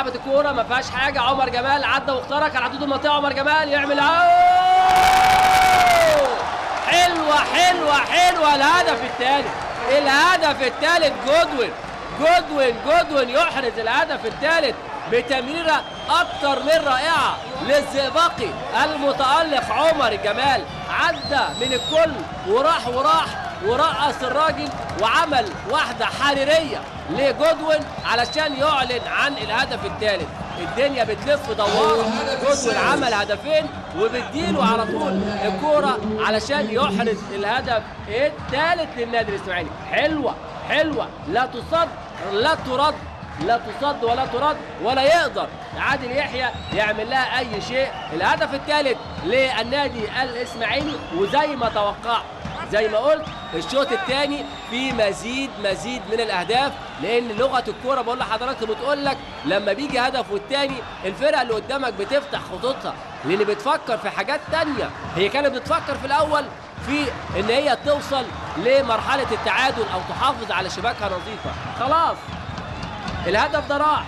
اتلعبت الكورة ما فيهاش حاجة، عمر جمال عدى واخترق على حدود المنطقة، عمر جمال يعمل حلوة حلوة حلوة. الهدف الثالث، الهدف الثالث جودوين جودوين جودوين يحرز الهدف الثالث بتمريره اكثر من رائعة للزئبقي المتالق عمر جمال. عدى من الكل وراح وراح ورقص الراجل وعمل واحدة حريريه لجودوين علشان يعلن عن الهدف الثالث. الدنيا بتلف دواره، جودوين عمل هدفين وبيديله على طول الكورة علشان يحرز الهدف الثالث للنادي الاسماعيلي. حلوة حلوة، لا تصد لا ترد، لا تصد ولا ترد، ولا يقدر عادل يحيى يعمل لها اي شيء. الهدف الثالث للنادي الاسماعيلي، وزي ما توقعت زي ما قلت الشوط الثاني في مزيد من الاهداف، لان لغة الكورة بقول لحضراتكم بتقول لك لما بيجي هدف والثاني الفرقة اللي قدامك بتفتح خطوطها، لان بتفكر في حاجات ثانية. هي كانت بتفكر في الاول في ان هي توصل لمرحلة التعادل او تحافظ على شباكها نظيفة، خلاص الهدف ده راح.